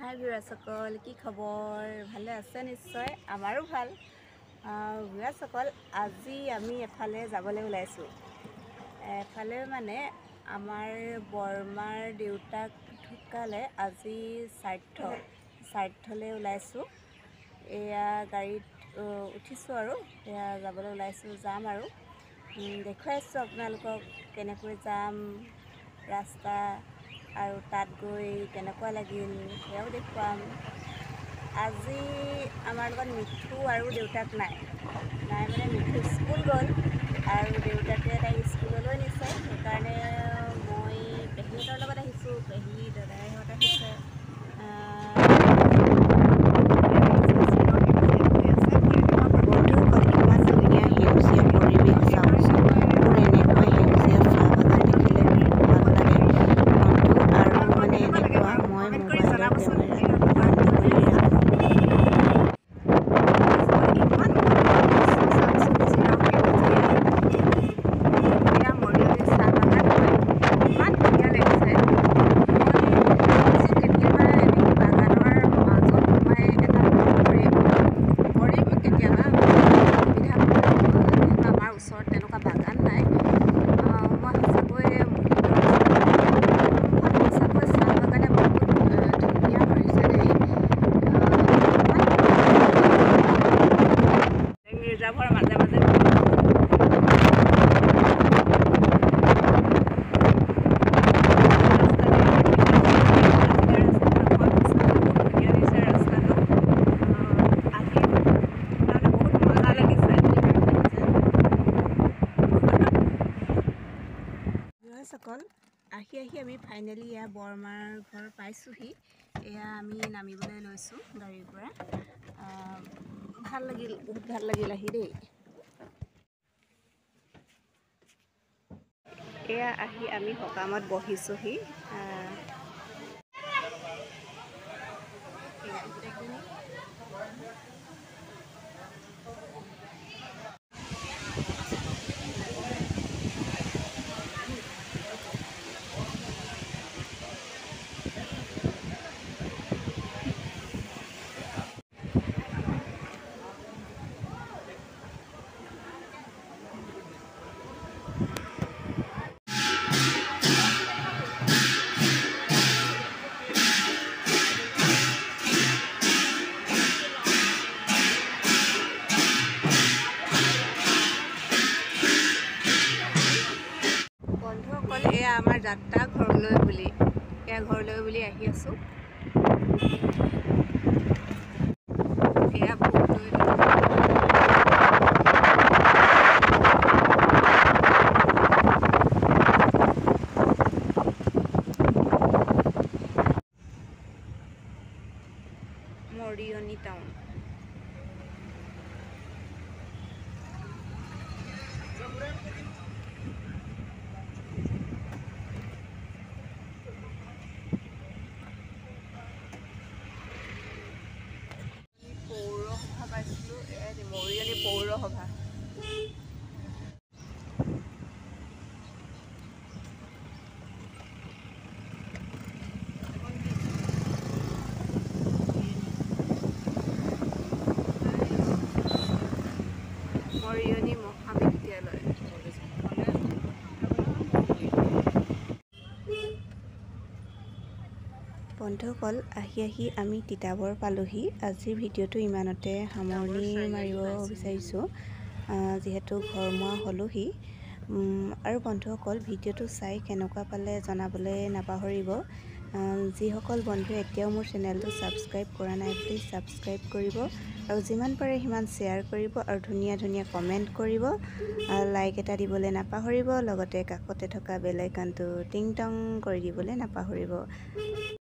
হাই ভিউৱাৰ্ছসকল, কি খবৰ? ভালে আছে নিশ্চয়? আমাৰো ভাল। ভিউৱাৰ্ছসকল, আজি আমি এফালে যাবলৈ ওলাইছোঁ। এফালে মানে আমাৰ বৰমাৰ দেউতাক ঢুকালে, আজি শ্ৰাদ্ধলৈ ওলাইছোঁ। এয়া গাড়ীত উঠিছোঁ আৰু এয়া যাবলৈ ওলাইছোঁ, যাম আৰু দেখুৱাইছোঁ আপোনালোকক কেনেকৈ যাম ৰাস্তা আৰু তাত গৈ কেনেকুৱা লাগিল সেয়াও দেখুৱাম। আজি আমাৰ লগত মিঠু আৰু দেউতাক নাই। নাই মানে মিঠু স্কুল গ'ল আৰু দেউতাকে তাইক স্কুললৈ নিছে, সেইকাৰণে মই পেহীহঁতৰ লগত আহিছোঁ। পেহী দাদাইহঁত আহিছে। বন্ধুসকল, ইমান ধুনীয়া সেউজীয়া পৰিৱেশ চাওকচোন। মোৰ এনেকুৱা সেউজীয়া চাহ বাগান দেখিলে খুব ভাল লাগে মনটো। আৰু মানে এনেকুৱা মই মোবাইলৰ কেমেৰাত বন্দী কৰি ৰাখোঁ। ইমান মনোৰম দৃশ্য চাওকচোন, চিৰসেউজীয়া এয়া মৰিয়নি চাহ বাগান হয়। ইমান ধুনীয়া লাগিছে। মই ভাবিছোঁ কেতিয়াবা এনেকৈ বাগানৰ মাজত সোমাই এটা ব্লগ কৰিম, কৰিম কেতিয়াবা সুবিধা পালে, যিহেতু আমাৰ ওচৰত তেনেকুৱা বাগান নাই। মই সঁচাকৈয়ে মোহিত হৈছোঁ। অসমখন সঁচাকৈ চাহ বাগানে বহুত ধুনীয়া কৰিছে দেই। ইমান ৰিজাৰ্ভৰ মাজে মাজে ৰাস্তাটো আহি তাৰমানে বহুত মজা লাগিছে। ভিউৱাৰ্ছসকল, আহি আহি আমি ফাইনেলি এয়া বৰমাৰ ঘৰ পাইছোঁহি। এয়া আমি নামিবলৈ লৈছোঁ গাড়ীৰ পৰা। ভাল লাগিল, বহুত ভাল লাগিল আহি দেই। এয়া আহি আমি সকামত বহিছোঁহি। বন্ধুসকল, এয়া আমাৰ যাত্ৰা ঘৰলৈ বুলি, এয়া ঘৰলৈ বুলি আহি আছোঁ। এয়া ভোগ লৈ মৰিয়নি টাউন। পৌৰসভা পাইছিলোঁ, এয়া মৰিয়নি পৌৰসভা। মৰিয়নি মহাবিদ্যালয়। বন্ধুসকল, আহি আহি আমি তিতাবৰ পালোহি। আজিৰ ভিডিঅ'টো ইমানতে সামৰণি মাৰিব বিচাৰিছোঁ, যিহেতু ঘৰমুৱা হ'লোহি। আৰু বন্ধুসকল, ভিডিঅ'টো চাই কেনেকুৱা পালে জনাবলৈ নাপাহৰিব। যিসকল বন্ধুৱে এতিয়াও মোৰ চেনেলটো ছাবস্ক্ৰাইব কৰা নাই, প্লিজ ছাবস্ক্ৰাইব কৰিব আৰু যিমান পাৰে সিমান শ্বেয়াৰ কৰিব আৰু ধুনীয়া ধুনীয়া কমেণ্ট কৰিব। লাইক এটা দিবলৈ নাপাহৰিব, লগতে কাষতে থকা বেল আইকনটো টিং টং কৰি দিবলৈ নাপাহৰিব।